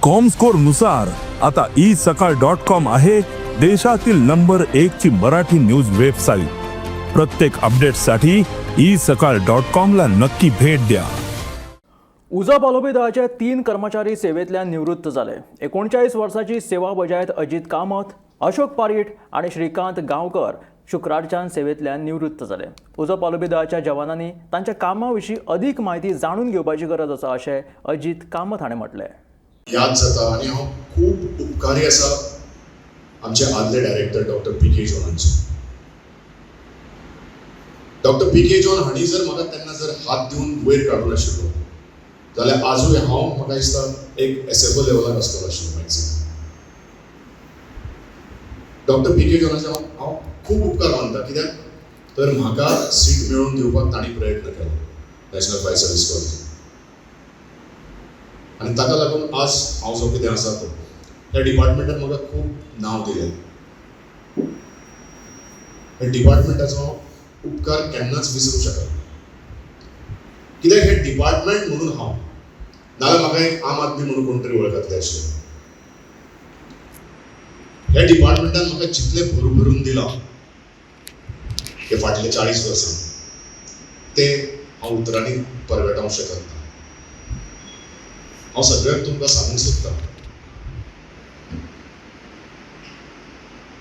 Comscore नुसार आता E सकाळ डॉट कॉम आहे देशातील नंबर एक ची मराठी न्यूज वेबसाईट. प्रत्येक अपडेटसाठी ई सकाळ डॉट कॉम ला नक्की भेट द्या. उजो पालोवपी दळाचे 3 कर्मचारी सेवेंतल्यान निवृत्त जाले. 39 वर्सांची सेवा बजायत अजीत कामत, अशोक पारीट आनी श्रीकांत गांवकर शुक्रारच्यान सेवेंतल्यान निवृत्त जाले. उजो पालोवपी दळाच्या जवानांनी तांच्या कामा विशीं अदीक म्हायती जाणून घेवपाची गरज आसा अशें अजीत कामत हाणें म्हटलें. याद जाता आनी हांव खूब उपकारी आसा आमचे आदले डायरेक्टर डॉक्टर पी के जॉनांचे. डॉक्टर पी के जॉन हांणी जर म्हाका तेन्ना जर हात दिवन वयर काडूंक नाशिल्लो जाल्यार आजूय हांव म्हाका दिसता एक एस एफ ओ लेवलाक आसतलो आशिल्लो मॅक्झिमम. डॉक्टर पी के जॉनाचे हांव खूब उपकार मानता, कित्याक तर म्हाका सीट मेळोवन दिवपाक तांणी प्रयत्न केलो नॅशनल फायर सर्वीस कॉलेजीन आनी ताका लागून आज हांव जो कितें आसा तो. ह्या डिपार्टमेंटान म्हाका खूब नांव दिलें. ह्या डिपार्टमेंटाचो हांव उपकार केन्नाच विसरूंक शकना, कित्याक हें डिपार्टमेंट म्हणून हांव, नाजाल्यार म्हाका एक आम आदमी म्हणून कोण तरी वळखतले आशिल्ले. ह्या डिपार्टमेंटान म्हाका जितलें भरून भरून दिलां हे फाटले 40 वर्सां, तें हांव उतरांनी परगटावंक शकना. हांव सगळ्यांक तुमकां सांगूंक सोदतां,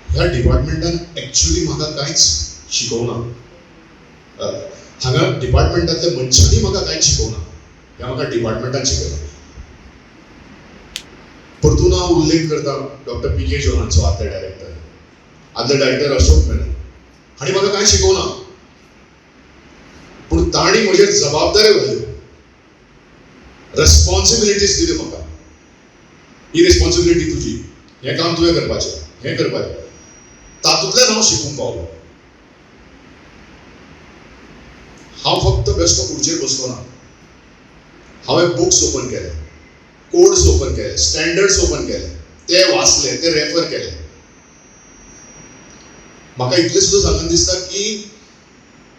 ह्या डिपार्टमेंटान एक्चुली म्हाका कांयच शिकोवना. हांगा डिपार्टमेंटांतल्या मनशांनी म्हाका कांयच शिकोवना, हें म्हाका डिपार्टमेंटान शिकयलां. परतून हांव उल्लेख करता डॉक्टर पी के जॉनाचो, आदले डायरेक्टर, आदले डायरेक्टर अशोक मेनन हांणी म्हाका कांय शिकोवना, पूण तांणी म्हजेर जबाबदाऱ्यो घाल्यो, रेस्पॉन्सिबिलिटीज दिल्यो म्हाका. ही रेस्पॉन्सिबिलिटी तुजी, हें काम तुवें करपाचें, हें करपाचें. तातूंतल्यान हांव शिकूंक पावलो. हांव फक्त बेश्टो खुर्चेर बसलो ना. हांवें बुक्स ओपन केले, कोड्स ओपन केले, स्टँडर्ड्स ओपन केले, ते वाचले, ते रेफर केले. म्हाका इतलें सुद्दां सांगन दिसता की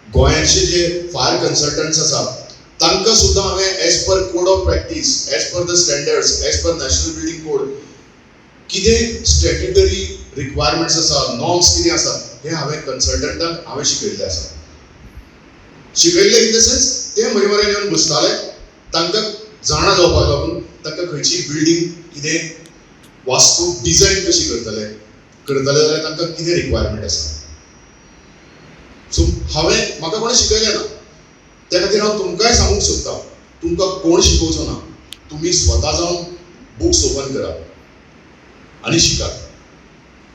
गोंयाचे जे फायर कन्सल्टंट्स आसा तांकां सुद्दां हांवें as per code of practice, as per the standards, as per national building code कितें स्टॅट्युटरी रिक्वायरमेंट्स आसा, नॉर्म्स कितें आसा, हें हांवें कन्सल्टंटाक हांवें शिकयल्लें आसा. शिकयल्लें इन the sense ते म्हजे म्हऱ्यान येवन बसताले, तांकां जाणा जावपाक लागून तांकां खंयची बिल्डींग कितें वास्तू डिजायन कशी करतले, करतले जाल्यार तांकां कितें रिक्वायरमेंट आसा. सो हांवें, म्हाका कोणें शिकयलें ना, त्या खातीर हांव तुमकांय सांगूंक सोदतां, तुमकां कोण शिकोवचो ना, तुमी स्वता जावन बुक्स ओपन करात आनी शिकात.